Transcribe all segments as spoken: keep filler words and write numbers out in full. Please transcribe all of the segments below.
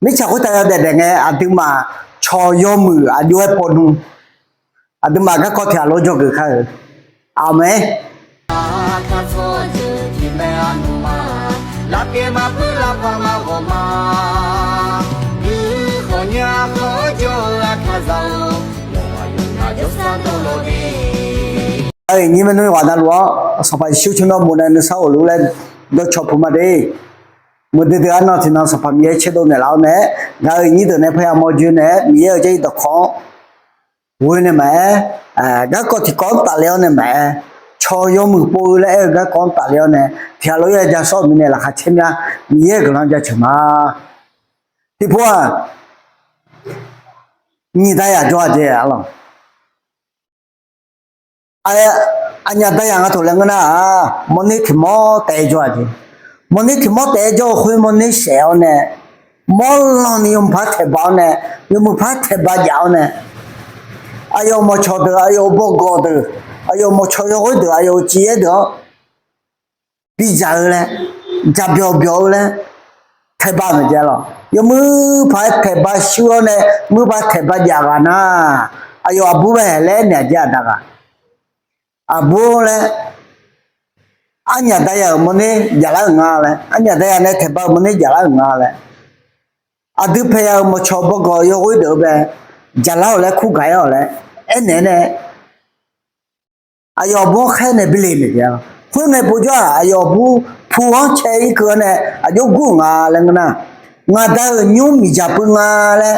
Mirtsaq khoertav yawdaef daef ngae, aqduimaf cawq yawmuiq aqjox-aer pawnu, aqduimaf garkawv tiq ghaq lof dzawgeuf kar-eu. Aqmeq. Aqyuif nyir maernmr yawqghaq navluf-anr Sanqpaq Yeqsur tsawrmyanr bof nae nuisar ghofluf laer dawrcaw puq ma de. Muiqdui dui-anr nan tiqnan Sanqpaq Miqyaer tserdov naeqlaf-awr nae, gaq-euq nyir deuq nae parya mawrjoe naeq-aer Miqyaer-euq Jarlif dawqkawq-anr ghoe nae maqaer, garkawv tiqkawv-anr tafle-awr nae maqaer, cawq yawmuiq pov-eu laer aer-eu garkawv-anr tafle-awr nae, tiq ghaq lof-aer ya ja sawr-euq mirnae laqkhaq caer mya, Miqyaer-euq guiqlanq jaceuq ma. Tiqpov-aq, nyiq dayaq jawr-a jeq-a lawq. Aqnyaf dayaq nga taq laer ngeur nar-aq, mawrner tiq mawr taef-aer jawr-a jeq. Mawrner tiq mawr taef-aer jawr-eu khoer mawrner saef-awr nae, mawrlan ni yawmuiq par taeqba-awr nae, yawmuiq par taeqba jaf-awr nae, aqyawf mawqcawq deuq, aqyawf bawgawq deuq, aqyawf mawqcawq yawghoer deuq, aqyawf-euq civ-aer deuq-anr bidzaq-eu laer, dzaqbyawq byawq-eu laer, taeqba maeq jav lawq. Yawmuiq par taeqba shuir-awr nae, muiq par taeqba jaf ghaq nar, aqyawf aqbur bae laer naeq-a jeq aqda ghaq. Aqbur laer, arnyaf dayaq-euq mawrner jaflar-euq nga laer, arnyaf dayaq nae taeqba-eu mawrner jaflar-euq nga laer, aqdui paeqya-euq mawqcawq bawgawq yawghoer deuq-eu bae jaflar-awq laer kur gaq-aer-awq laer aernaeq-aer nae, aqyawf aqbur-anr khaer nae bi le naeq jav-a. Khoerngae povjawr-aq, aqyawf aqbur pu-anr cae irkeuv-awr nae aqjox gur-euq nga laer ngeur nar, ngaq da-euq nymr miqdzaq puiv nga laer,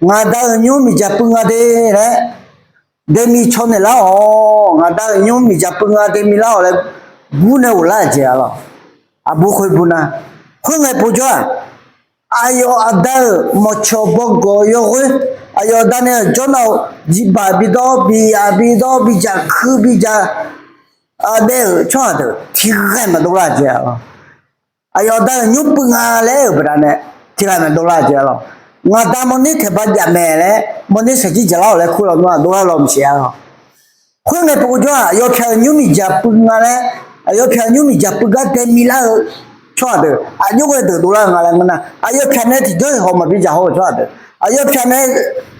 ngaq da-euq nymr miqdzaq puiv nga de laer, daemi caw naeq lar-awq, ngaq da-euq nymr miqdzaq puiv nga daemi lar-awq laer gur nae ghoflar-aq jeq-a lawq. Aqbur khoer bur nar, khoerngae povjawr-aq, aqyawf aqda-euq mawqcawq bawgawq yawghoer, aqyawf aqda nae-euq jawrnav-eu jiqbaq bidawr, biyaf bidawr, bidzaq kuir bidzaq daef-euq tsawrhaq deuq tiqghaq maqdov lar-aq jeq-a lawq. Aqyawf aqda-euq nymr puiv nga laer aer-euq baqdanae tiqghaq maqdov lar-aq jeq-a lawq. Ngaq da mawrner taeqba jaf mae laer, mawrner saqjir jaqlar-awq laer kur lawnmr-aq dov lar law maqsiq-a lawq. Khoerngae povjawr-aq, aqyawf pyaq-euq nymr miqdzaq puiv nga laer, aqyawf pyaq-euq nymr miqdzaq puiv gar daemi lar-eu tsawrhaq deuq aqjox ghae deuq dov lar-eu nga laer ngeur nar, aqyawf pyaq nae tiqjawr-iq haw maqbi dzaq haw-euq tsawrhaq deuq, aqyawf pyaq nae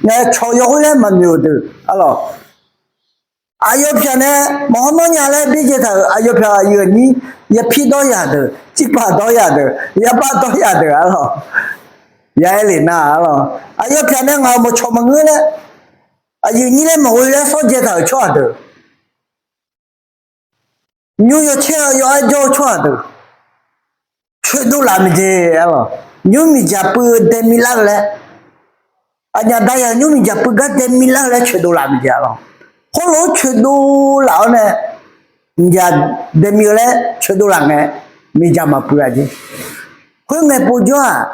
ngaeq cawq yawghoer laer maqnoeq-euq deuq-a lawq. Aqyawf pyaq nae maqhaw nawr nya laer byaerdzae taq-euq aqyawf pyaq aqyuif aqnyir, yapir dawr yaq deuq, tsirpav dawr yaq deuq, yarbav dawr yaq deuq-a lawq. Ya aer le nar-a lawq, aqyawf pyaq nae ngaq-euq mawqcawq maqngeur laer, aqyuif nyir laer maqghoe laer sawr dzae taq-euq tsawrhaq deuq, nymr yawcaer-eu yawqha jawr-eu tsawrhaq deuq coeqdov laf maeq jeq-a lawq. Nymr miqdzaq puiv-eu daemi lar-eu laer, aqnyaf dayaq nymr miqdzaq puiv gar daemi lar-eu laer coeqdov laf maeq jeq-a lawq. Khoerlof-aer coeqdov laf-awr nae, miqdzaq daemi-eu laer coeqdov laf ngae, miqdzaq maqpuiv-a jeq. Khoerngae povjawr-aq,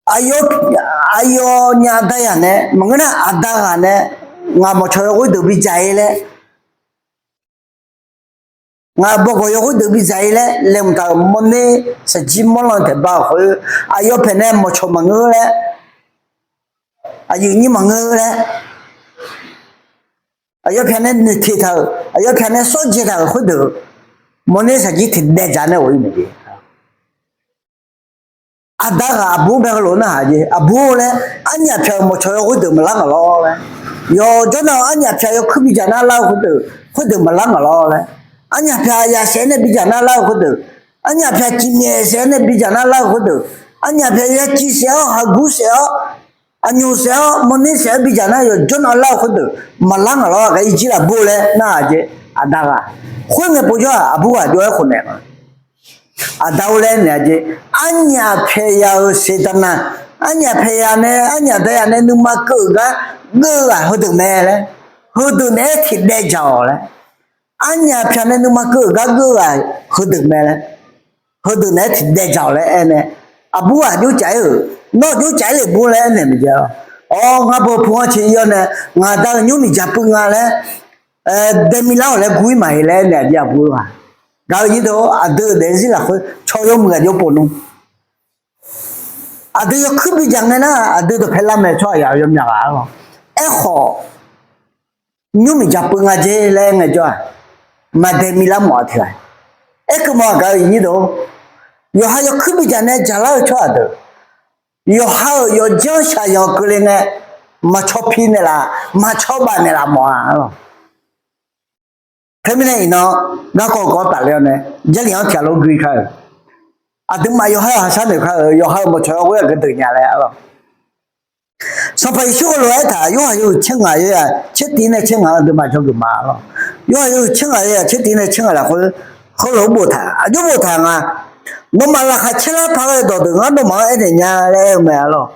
aqyawf, aqyawf nyaf dayaq nae maqngeur nar, aqda ghaq nae ngaq mawqcawq yawghoer deuq bidzaq-ir laer, ngaq bawgawq yawghoer deuq bidzaq-ir laer laeqhmq taq-euq mawrner saqjir mawrlan taeqba-euq khoer, aqyawf pyaq nae mawqcawq maqngeur laer, aqyuif nyir maqngeur laer, aqyawf pyaq nae noeqteq taq-euq, aqyawf pyaq nae sawr dzae taq-euq khoerdeuq, mawrner saqjir tiqdaev dzaq nae ghawq-ir maeq jeq. Aqda ghaq aqbur bae heulof narhaq jeq, aqbur laer, arnyaf pyaq-euq mawqcawq yawghoer deuq maqlar ngaq lawr laer, yawqjawr nar-eu arnyaf pyaq yawkuir bidzaq nar lar-eu khoerdeuq, khoerdeuq maqlar ngaq lawr laer, arnyaf pyaq yaqsaef-aer nae bidzaq nar lar-eu khoerdeuq, arnyaf pyaq ciqmyaef saef-aer nae bidzaq nar lar-eu khoerdeuq, arnyaf pyaq yaciv saef-awr, haqgur saef-awr, aqnyoq saef-awr, mawrner saef-awr bidzaq nar yawqjawr nar lar-eu khoerdeuq maqlar ngaq lawr, aqgar irjir laf bur laer narhaq jeq. Aqda ghaq khoerngae povjawr-aq, aqbur ghaq jov-aer khofnaeq ma. Aqda-or laer naeq-a jeq, arnyaf pyaq ya-euq seqdaqnaq, arnyaf pyaq ya nae, arnyaf dayaq nae nuima keuv-euq gar geur-eu ghaq heudeuq mae laer, heudeuq naeq-aer tiqdaev dzaq-awq laer, arnyaf pyaq nae nuima keuv-euq gar geur-eu ghaq heudeuq mae laer, heudeuq naeq-aer tiqdaev dzaq-awq laer aer nae, aqbur ghaq jov caf-ir-euq, nawr jov caf-ir le bur laer aernaeq maeq jeq-a. Awr, ngar bawpuq-anr cae-ir-awr nae, ngaq da-euq nymr miqdzaq puiv nga laer daemi lar-awq laer gur-ir maqheq laer aernaeq-a jeq aqbur ghaq. Gaq-euq nyir deuq-or, aqdui-euq daefzir lafkhoer caw yawmuiq ghaq jov pov nmr. Aqdui yawkuir bidzaq ngae nar, aqdui dawqpae lavmaeq tsawrhaq yaq-euq yawmyaq ghaq-a lawr. Aerkhawf, nymr miqdzaq puiv nga jeq laer ngaejawr-aq, maqdaemi lar mawf-a tiq ghaq. Aerkeuv mawf-aq gaq-euq nyir deuq-or, yawqha yawkuir bidzaq nae dzaqlar-eu tsawrhaq deuq, Yawqha-euq yawqjanr shaqyanq keuvle ngae, maqcaw pi naeqlaf, maqcaw baf naeqlaf mawf-a lawq. Teumirnae iqnan, garkawv gawr tafler-awr nae, Jarlif-anr tiqghaq lof gui kar-euq, aqduimaf yawqha-euq haqshar noeq kar-euq, yawqha-euq mawqcawq yawghoer-aq gardeuq nya laer-a lawq. Sanqpaq Yeqsur heulof-aer aertaq, Yorhaq yawhuiq tser ngaq yawzaq tser tiv nae tser ngaq-anr aqduimaf jawrgeuf ma lawq. Yorhaq yawhuiq tser ngaq yawzaq tser tiv nae tser ngaq lafkhoer, heulof-aer boftaq, aqjox boftaq nga, nawmaf laqkhaq caer lar paq-aer dawqdeuq ngar nawmaf-anr aernaeq nya laer aer-eu mae-a lawq.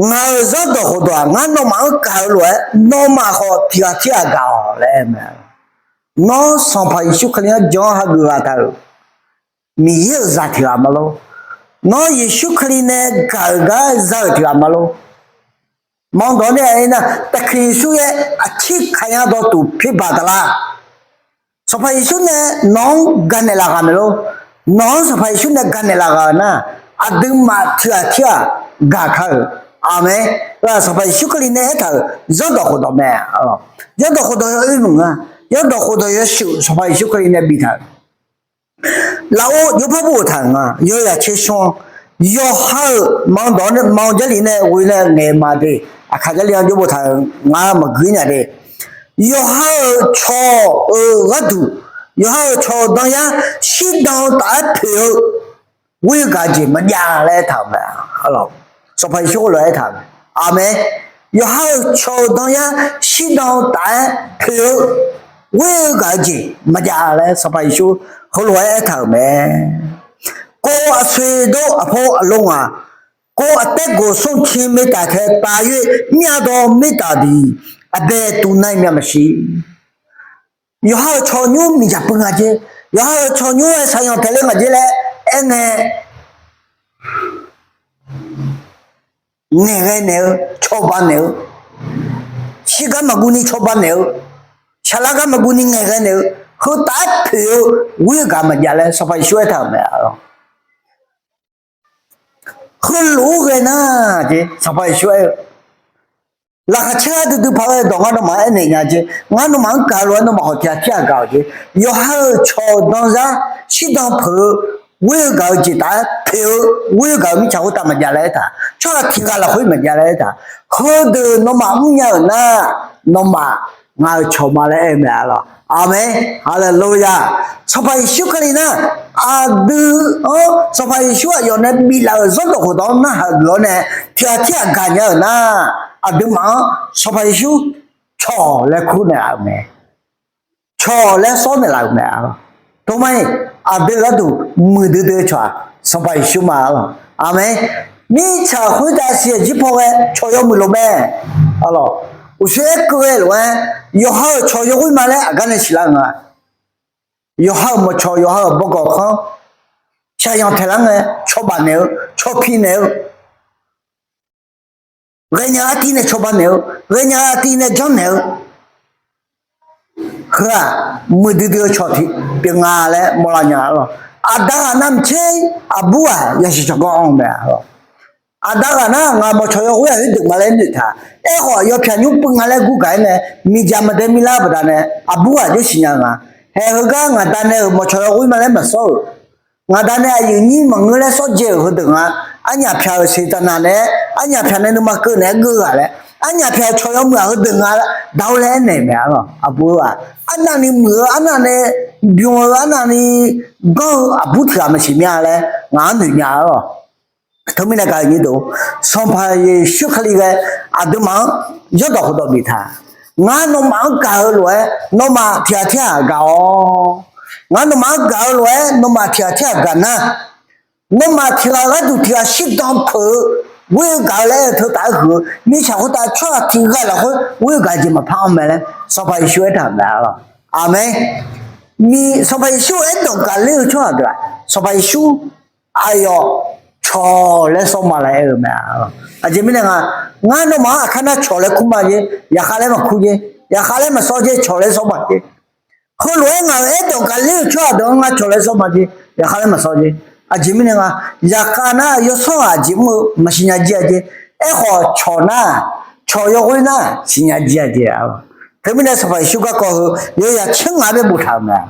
Ngaq-euq zanrdawq khofdawq-aq, ngar nawmaf-anr gaq-eu lof-aer, nawmaf khawf tiqghaq tirghaq gaq-awq laer aer-eu mae. Nawr Sanqpaq Yeqsur Kali-anr jan-awr hageuf ghaq taq-euq Miqyaer-euq zaq tiq ghaq ma lor. Nawr Yeqsur Kali nae gaq-euq gar za-euq tiq ghaq ma lor. Maqanr dawq-anr nae aernar, taqkiq Yeqsur-aer aqcir kaqnya dawqtuq pyerbaq taq lar. Sanqpaq Yeqsur nae nawq-anr gaqnaeq laf ghaq maeq lor. Nawq-anr Sanqpaq Yeqsur nae gaqnaeq laf ghaq-euq nar, aqduimaf tiqghaq tirghaq gaq kar-euq. Aqmeq. Sanqpaq Yeqsur Kali nae aertaq-euq zanrdawq khofdawq mae. Zanrdawq khofdawq yawoer maqnga. Zanrdawq khofdawq yawshuif Sanqpaq Yeqsur Kali nae biftaq-euq. Lafov jawrpar boftaq-euq nga, yawzaq tser smr-anr, yawqha-euq maqanr dawq-anr nae, maqanr Jarlif nae ghoe nae ngaeq ma de, aqkaq Jarlif-anr jawr boftaq-euq ngar maqgui nya de. Yawqha-euq cawq-euq gharduq, yawqha-euq cawq-euq danyar shirdan taf-aer poeq-eu ghoer-eu gaq-eu jeq maqjav laer aertaq-euq mae. Sanqpaq Yeqsur heulof-aer aertaq-euq mae. Aqmeq. Yawqha-euq cawq-euq danyar shirdan taf-aer poeq-eu ghoer-eu gaq-eu jeq maqjav laer Sanqpaq Yeqsur heulof-aer aertaq-euq mae. Kov aqsoeq dov aqpar aqlor ngaq, kov aqtaer goq smr tiq meqtaf tae tav yoer myavdawv meqtaf diq aqbae tuv nar-ir myav maqsiq. Yawqha-euq cawqnymr miqdzaq puiv nga jer, yawqha-euq cawqnymr-aer shaqyanq taeq ler nga jer laer aerngae, ngaeqghae naeq-eu cawba naeq-eu, shirgar maqguv ni cawba naeq-eu, shaqlar gar maqguv ni ngaeqghae naeq-eu, heu taf-aer poeq-eu ghoer-eu gaq maqjav laer Sanqpaq Yeqsur aertaq-euq mae. Heulof-aer ghae nar jer, Sanqpaq Yeqsur aer-eu, laqkhaq caer-aer duidui paq-aer dawq ngar nawmaf-anr aernaeq nya jer, ngar nawmaf-anr gaq-eu lof-aer nawmaf khawf tiqghaq tirghaq gaq-awq jer. Yawqha-euq cawq-euq danzar shirdan peuq-eu ghoer-eu gaq-eu jeq taf-aer poeq-eu ghoer-eu gaq-eu mirtsaq khoertav maqjav laer aertaq, tsawrhaq tiqghaq lafkhoer maqjav laer aertaq, heudeuq nawmaf mrnya-euq nar, nawmaf ngaq-euq cawq ma laer aer-eu mae-a lawq. Aqmeq. Haleluya. Sanqpaq Yeqsur Kali nar, aqdui-anr Sanqpaq Yeqsur aqyawf nae biflaf-euq zanrdawq khofdawq-anr narhaq geuf-awr nae tiqghaq tirghaq gaqnya-euq nar, aqduimaf-anr Sanqpaq Yeqsur cawq laer kur naeqlaf-euq mae. Cawq laer sawr naeqlaf-euq mae-a lawq. Toma-iq, aqdui gharduq muiqdui dui-eu cawq-aq Sanqpaq Yeqsur ma-a lawq. Aqmeq. Mirtsaq khoertav siqyaq jir paw ghae cawq yawmuiq lof mae. Aqlawq, uqshoe aerkeuv ghae lof-aer, yawqha-euq cawq yawghoer ma laer aqgar nae siqlar-eu nga. Yawqha-euq mawqcawq, yawqha-euq bawgawq khanr, shaqyanq taeq lar ngae, cawba naeq-eu, cawpi naeq-eu, ghaenya artiv nae cawba naeq-eu, ghaenya artiv nae janrnaeq-eu, heu-aq, muiqdui dui-eu cawq tiq pyeuf nga laer mawrlar nya-a lawq. Aqda ghaq navmaqtser aqbur-aq yasiq cawqganr anr-eu mae-a lawq. Aqda ghaq nar, ngaq mawqcawq yawghoer-aq heudeuq ma laer noeqtaq. Aerkhawf, yawpyaq nymr puiv nga laer gurgaq-aer nae miqdzaq maqdae milar-eu baqdanae aqbur ghaq jawr siqnya nga. Haeq heugar ngaq da nae-euq mawqcawq yawghoer ma laer maqsawr-euq, ngaq da nae aqyuif nyir maqngeur laer sawr dzae-euq heudeuq nga. Arnyaf pyaq-euq seqtaqnaq naeq-aer, arnyaf pyaq nae nuima keuv naeq-aer geuv ghaq laer, arnyaf pyaq-euq cawq yawmuiq-aq heudeuq nga, daq-awr laer aernaeq mae-a lawq. Aqbur-aq, arnavni muiq-eu, arnavni bym-eu, arnavni ganr-eu aqbur tiq ghaq maqsiq mya laer ngaq-anr noeq nya-a lawq. Teumirnae gaq-eu nyir deuq, Sanqpaq Yeqsur Kali ghae aqduimaf-anr zanrdawq khofdawq biftaq. Ngar nawmaf-anr gaq-eu lof-aer nawmaf tiqghaq tirghaq gaq-awq. Ngar nawmaf-anr gaq-eu lof-aer nawmaf tiqghaq tirghaq gaq nar, nawmaf tiqghaq gharduq tiqghaq shirdan peuq-eu ghoer-eu gaq-eu laer aer-eu teu taf-aer huiq-eu mirtsaq khoertav tsawrhaq tiqghaq lafkhoer ghoer-eu gaq jeq maqpar anr mae laer Sanqpaq Yeqsur aertaq-euq mae-a lawq. Aqmeq. Sanqpaq Yeqsur aerdanq gaqler-eu tsawrhaq deuq-aq, Sanqpaq Yeqsur aqyawf cawq laer sawr ma laer aer-eu mae-a. Aqjeq mirnae nga, ngar nawmaf-anr aqkar nar cawq laer kur ma jer, yaqkhav laer maqkur jer, yaqkhav laer maqsawr jer, cawq laer sawr ma jer. Heulof-aer ngaq-euq aerdanq gaqler-euq tsawrhaq deuq-anr ngar cawq laer sawr ma jer, yaqkhav laer maqsawr jer. Aqjeq mirnae nga, yaqkhav nar yawsanr ghaq jeq mr-eu maqsiqnya jir-a jer. Aerkhawf cawq nar, cawq yawghoer nar siqnya jir-a jer-a. Teumirnae Sanqpaq Yeqsur garkawv heu yawzaq tser ngaq bae boftaq-euq mae.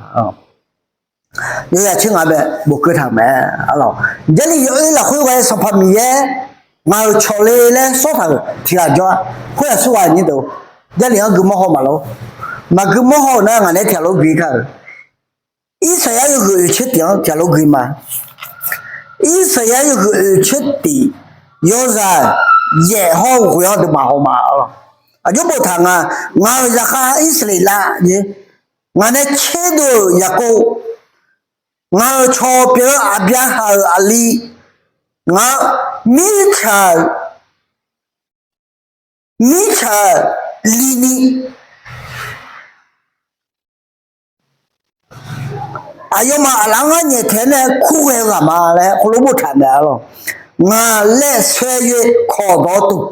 Yawzaq tser ngaq bae bofkeuv taq-euq mae. Arlawq, Jarlif yawoer lafkhoer ghae Sanqpaq Miqyaer ngaq-euq cawq le laer sawr taq-euq tiqghaq jawr-a. Khoer aqsurghaq nyir deuq, Jarlif-anr gui mawrhaw maqlor. Maqgui mawrhaw-euq nar ngaq nae tiqghaq lof gui kar-euq. Irsaqyar yawhuiq oeq tser tif-anr tiqghaq lof gui ma. Irsaqyar yawhuiq oeq tser tif yawzaq yaef hawr-eu ghoe-anr aqduimaf haw ma. Arlawq, aqjox boftaq nga, ngaq-euq zaqkhav Irsaqleqlav jeq, ngaq nae tserdov-euq Yaqkov, ngaq-euq cawq pyeuf-eu Aqbyaqhaq-euq aqli, ngaq mirtsaq, mirtsaq li ni aqyawfmaf aqlaf-anr ngar nyaeftaeq-aer nae kurghae-eu ghaq ma laer heulof boftaq mae. Arlawq, ngaq laev saer yoer kawq dawq tuq,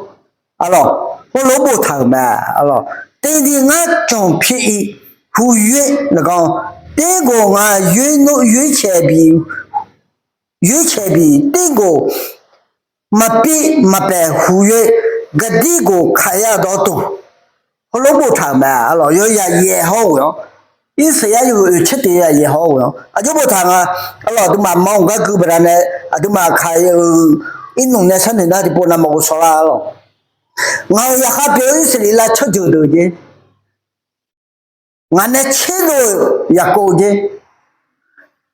arlawq, heulof boftaq-euq mae. Arlawq, teni ngar canq pir-i huyoer laqganq, terghof ngaq yoer noeq yoer caeq bi, yoer caeq bi terghof maqpir maqpaef huyoer, gaqdir ghof kaq-a dawq tuq, heulof boftaq-euq mae. Arlawq, yawzaq yaef hawr-eu ghoe-anr, Irsaqyar yawhuiq oeq tser tif yawzaq yaef hawr-eu ghoe-anr aqjox boftaq nga. Arlawq, aqduimaf maqanr gar gui baqdanae aqduimaf kaq-eu irnmq nae sharnoeq nar tiqpov navmaqghof shawlar. Arlawq, ngaq-euq zaqkhav pyeuf-eu Irsaqleqlav tsawrjeuq deuq jeq, ngaq nae tserdov-euq Yaqkov jeq,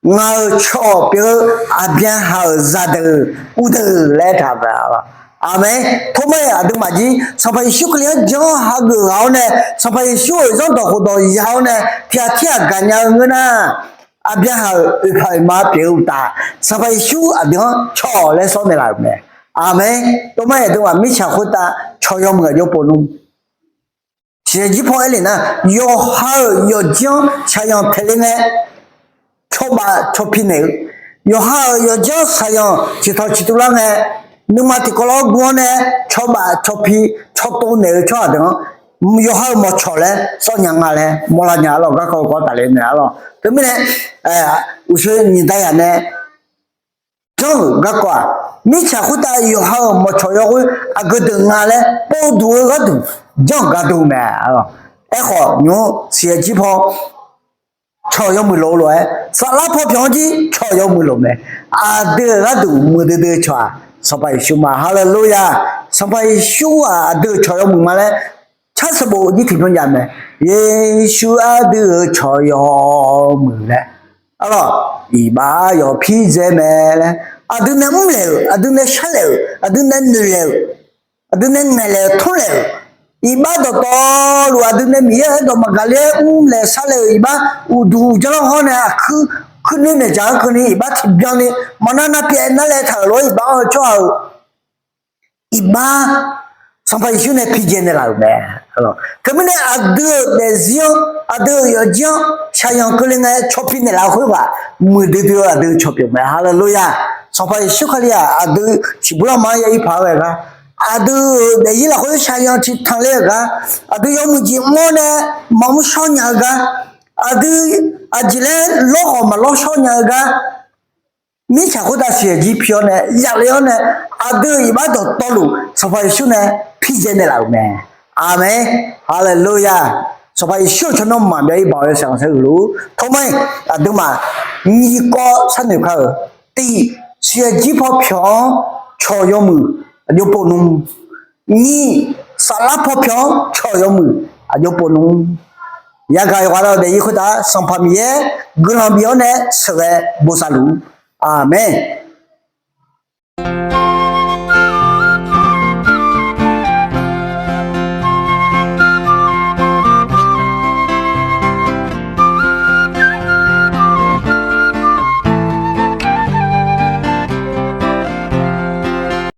ngaq-euq cawq pyeuf-eu Aqbyaqhaq-euq zaqdeuq uvdeuq laer taq-euq mae. Aqmeq. Tormar-iq aqduimaf jir Sanqpaq Yeqsur Kali-anr jan-anr hageuf ghaq-awr nae, Sanqpaq Yeqsur-euq zanrdawq khofdawq ya-awr nae tiqghaq tirghaq gaqnya-eu ngeur nar, Aqbyaqhaq-euq oeqpaq oeqma pyeuf-eu uqtaf, Sanqpaq Yeqsur aqdui-anr cawq laer sawr naeqlaf-euq mae. Aqmeq. Tormar-iq aqduimaf mirtsaq khoertav cawq yawmuiq aqjox pov nmr. Siqyaq jir paw aer lef nar, yawqha-euq yawqjir-anr shaqyanq taeq le ngae, cawba cawpi naeq-eu, yawqha-euq yawqjir-anr shaqyanq ciqtawq ciqtuv lar ngae, nuima tiqkawv lawr gu-awr nae cawba cawpi cawtov naeq-eu tsawrhaq deuq-anr, yawqha-euq mawqcawq laer sawr nya nga laer mawrlar nya. Arlawq, garkawv kawv tafle naeq. Arlawq, teumirnae uqshoe nyiq dayaq nae janr-euq garkawv-aq, mirtsaq khoertav yawqha-euq mawqcawq yawghoer aqgeu deuq nga laer povduq-eu gharduq janr-euq gharduq mae. Aerkhawf nymr siqyaq jir paw cawq yawmuiq lof-eu lof-aer, saflar paw pyawq-anr jir cawq yawmuiq lof mae. Aqdui-euq gharduq muiqdui dui-eu cawq-aq Sanqpaq Yeqsur ma. Haleluya! Sanqpaq Yeqsur-aq aqdui-euq cawq yawmuiq ma laer tsar sanqbof jir tiqbyan jav mae. Yeqsur aqdui-euq cawq yawmuiq laer, arlawq, iqbax yawpir dzae mae laer, aqdui nae mrlaeq-euq, aqdui nae sharlaeq-euq, aqdui nae noeqlaeq-euq, aqdui nae ngaeqlaeq-euq, tmrlaeq-euq, iqbax dawqtawvluf aqdui nae Miqyaer-euq aerdawq maqgaq ler-aer mrlaeq sharlaeq-euq iqbax uqduq janrlar hawr nae aqkuir kuirnoer naeq dzaq-anr keuvni iqbax tiqbyan ni maqnar nar pyaev nar laev taq-euq lof-aer iqbax anr-eu tsawrhaq-euq iqbax Sanqpaq Yeqsur nae pidzae naeqlaf-euq mae. Teumirnae aqdui-euq daefzir-anr, aqdui-euq yawqjir-anr shaqyanq keuvle ngae cawpi naeqlaf-eu khoerghaq muiqdui dui-eu aqdui cawq pyeuf mae. Haleluya! Sanqpaq Yeqsur Kali-aq aqdui siqbuir lanma-anr ya ir paq-aer ghae gar, aqdui-euq daefzir lafkhoer shaqyanq tiqtanq ler-euq gar, aqdui yawmuiq jeq mr-awr nae maqmr shawr nya-eu gar, aqdui aqjeq laer lawr khawf maqlawr shawr nya-eu gar, mirtsaq khoertav siqyaq jir pi-awr nae yaqle-awr nae aqdui-euq iqbax dawqtawvluf Sanqpaq Yeqsur nae pidzae naeqlaf-euq mae. Aqmeq. Haleluya! Sanqpaq Yeqsur-euq tsawrmyanr maqbyav ir baoq-eu yawshaef khanqsaer huiq luf-ur. Tawr mar-iq aqduimaf nyiq kawv sharnoeq kar-euq, tiq, siqyaq jir paw pyawq-anr cawq yawmuiq aqjox pov nmr. Nyiq, saflar paw pyawq-anr cawq yawmuiq aqjox pov nmr. Yagaq yawqghaq daef-eu khoertav Sanqpaq Miqyaer guiqlanq bif-awr nae sheuqghae bosav luf-ur. Aqmeq.